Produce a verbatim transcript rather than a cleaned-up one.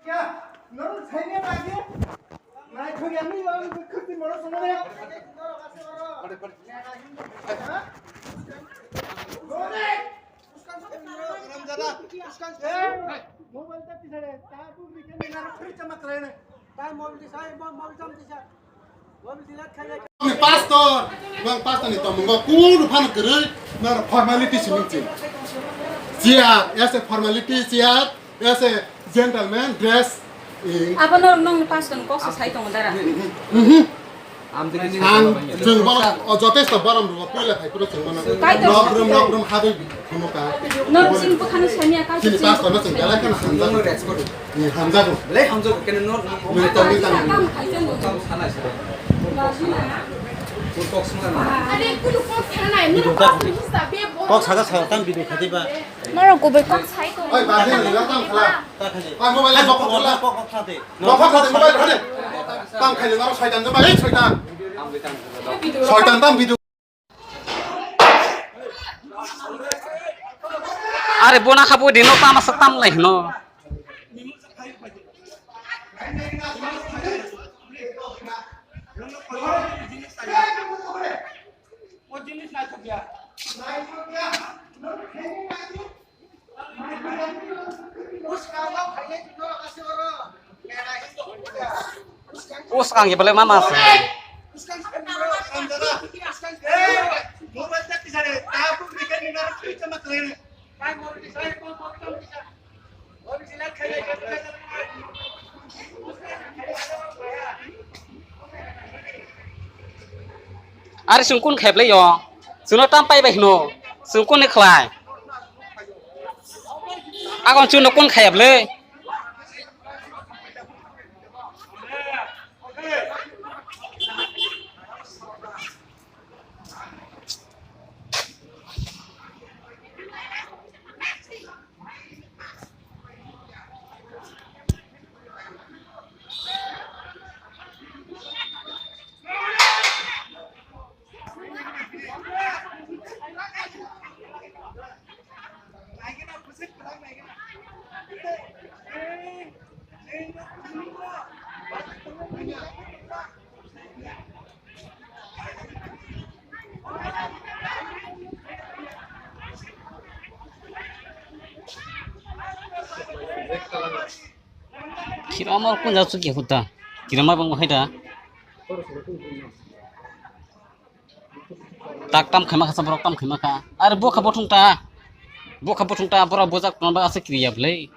Ya, norok saini lagi. Nai thok yang ni bang khati moro songone. Mobile ta tisare, ta bu weekend ni naro free chama kare ne. Tai mobile tisare, mobile chama tisare. Ni pastor, bang pastor ni tomungo kunu phano kwrwi, nang formality simi chi. Chia, as a formality, chia, as a gentleman, dress. Abo norok nongni pastor ni kok se sai tongo dara. Mhm. Ang chwng bono, o, jotesto borom rwo, puila phai phuru chwng bono. Kaitor. Nokrum, nokrum habwi. Norok chini bwkhano samiya, kaitor. Chini pastor no chwng belai kheno hamjago. Ni hamjago. Belai hamjago, kene nor. Ni tongwi tang. Kam khaijak. Kam sana siro. Kok sma na. Are kulu kok sana, nuru kok hisa be bo. Kok saga saga tam video khati ba. Norok kubui kok sai to. Oi, ba, ni la tam khala. Ta khali. Oi, mobile la kok khala. Kok kok khati. Kok kok khati, mobile khati. Tam khali, noro shaitan jaba, ei shaitan. Shaitan tam video. Are bona kha bo dino tama sa tam lai no. Us ang ibalai mama se. Are chwng kun khayablai yo? Chwngno tam pai bai hino. Chwng kun khlai? Agon chwngno kun khayablai? Kirama kun jat suki huta. Kirama bang hai da. Tak tam khaima kha, borok tam khaima kha. Are bokha bothung ta. Bokha bothung ta, borok bojak tong ba asa kiriya bwlai.